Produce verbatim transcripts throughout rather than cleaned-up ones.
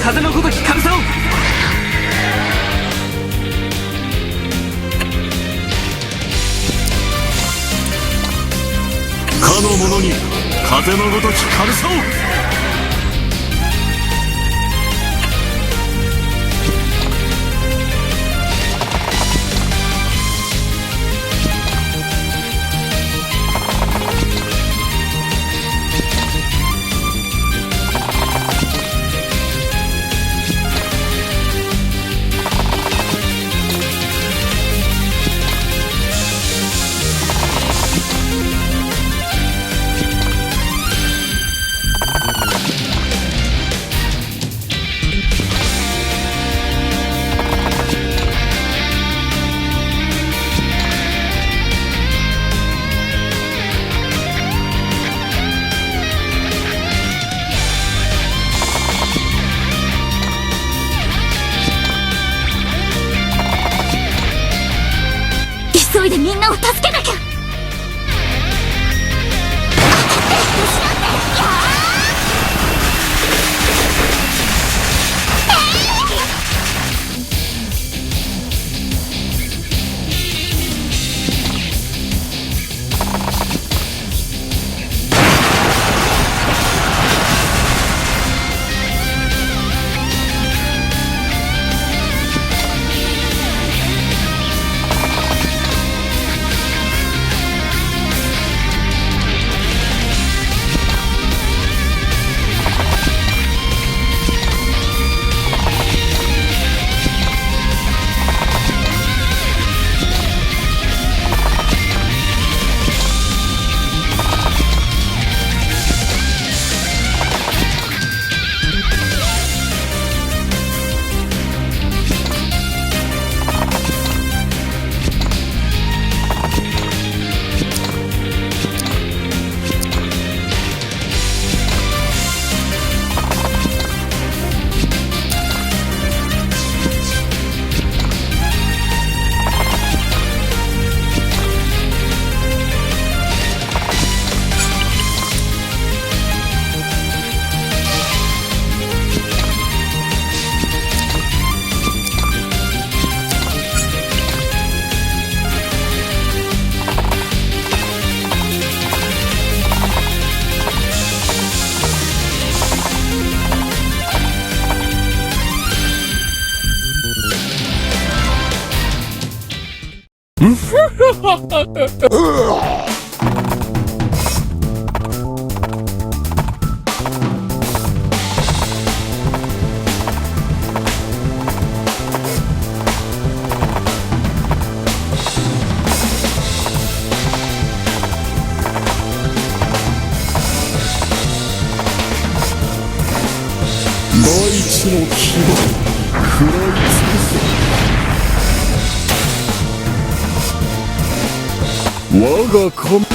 風のごとき、神さを。かの者に、風のごとき、神さを。急いでみんなを助けなきゃ。大地の牙、食らい尽くせ。我が神。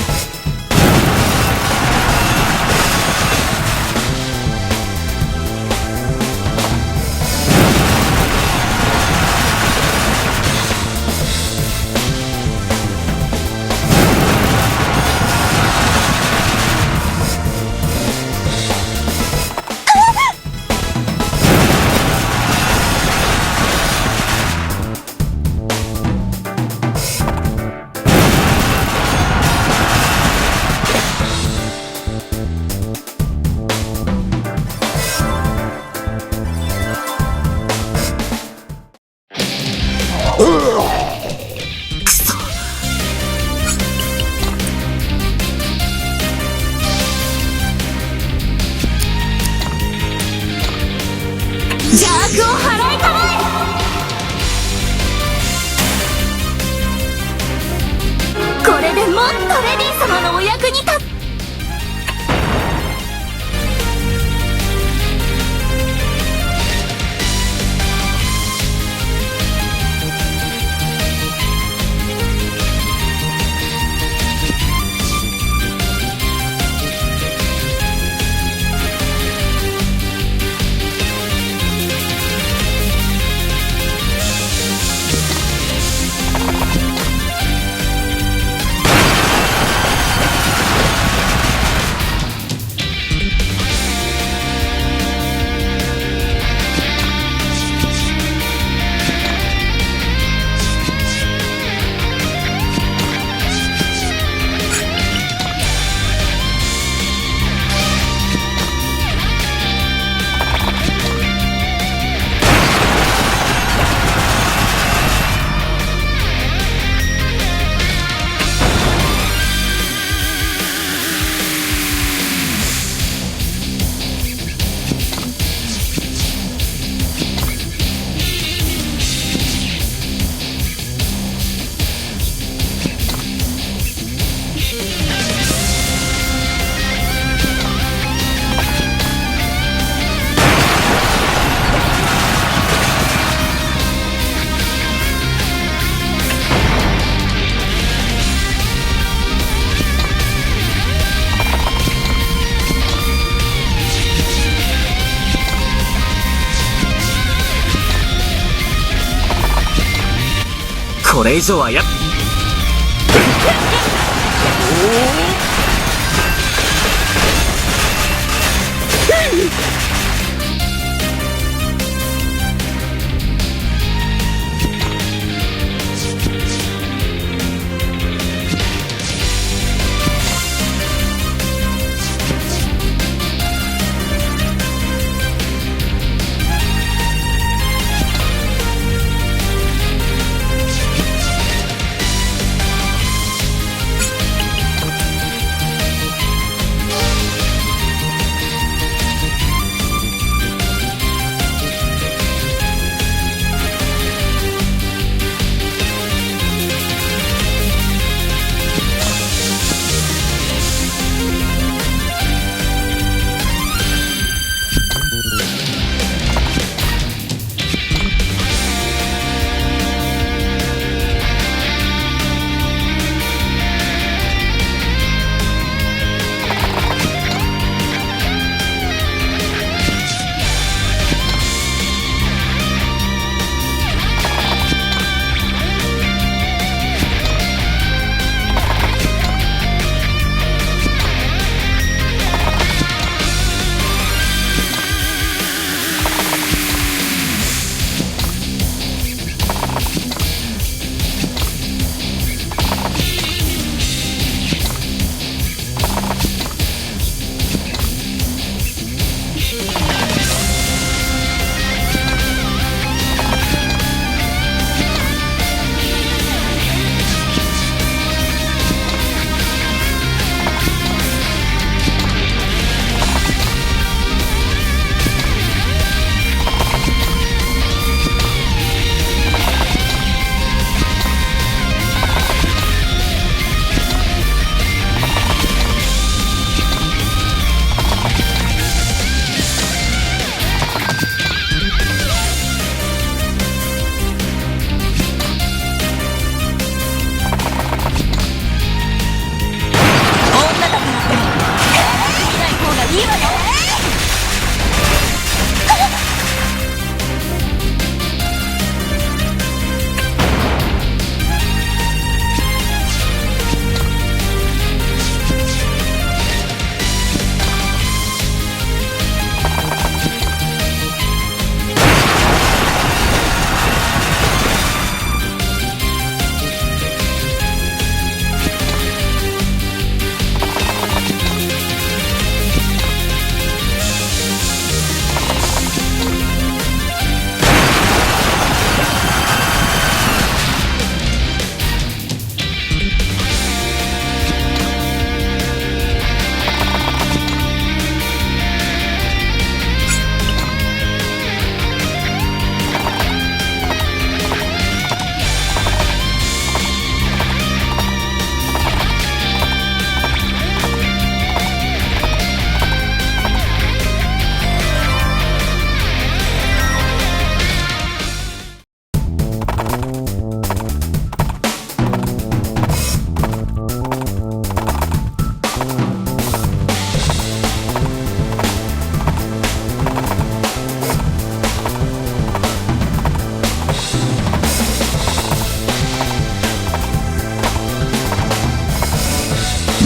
邪悪を祓いたまえ。これでもっとレディー様のお役に立つ。これ以上はやっ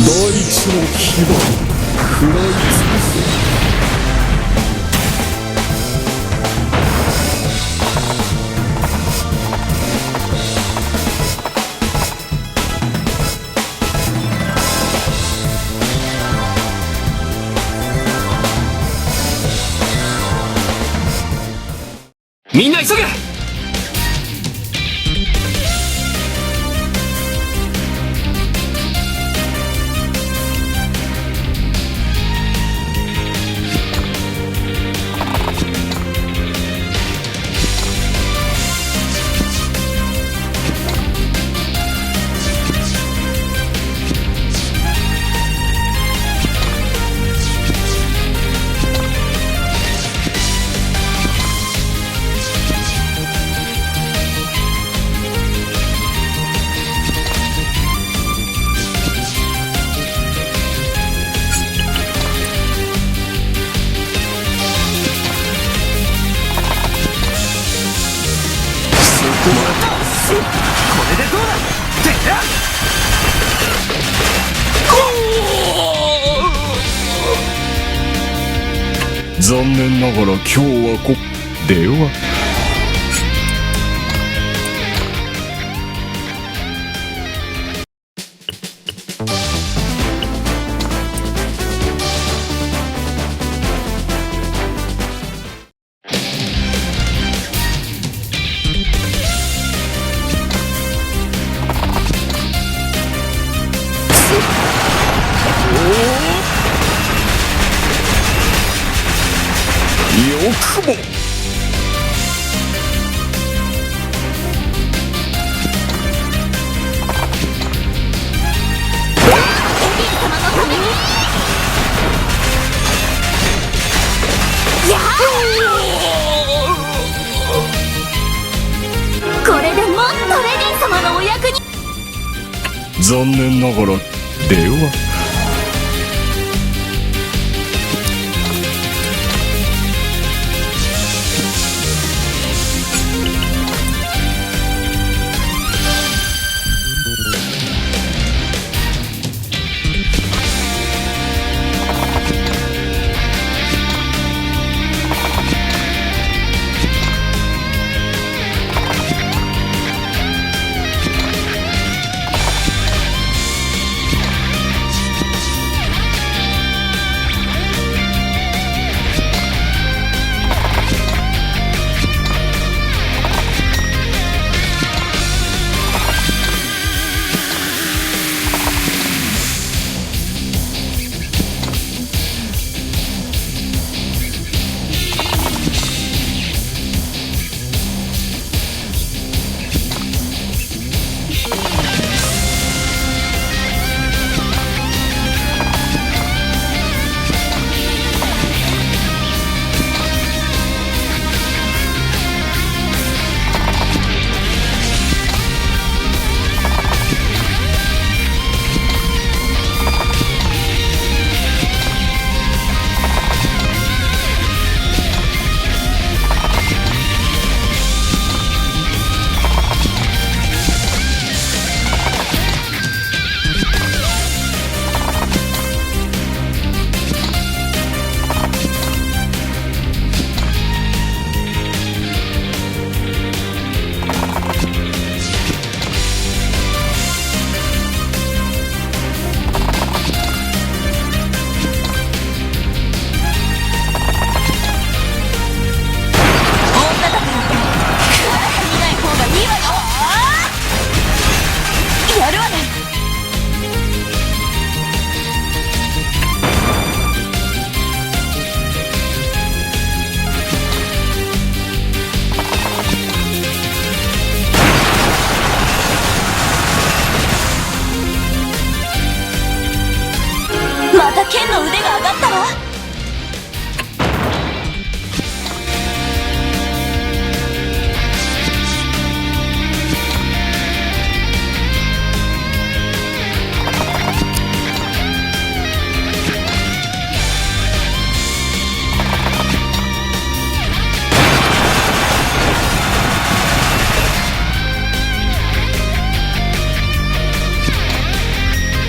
大地の牙を食らい尽くせ。みんな急げ！残念ながら今日はこ、では。よくも。これでもっとレディー様のお役に。残念ながら、では。女だからって、見ない方がいいわよ。やるわね。またケンの腕が上がったわ。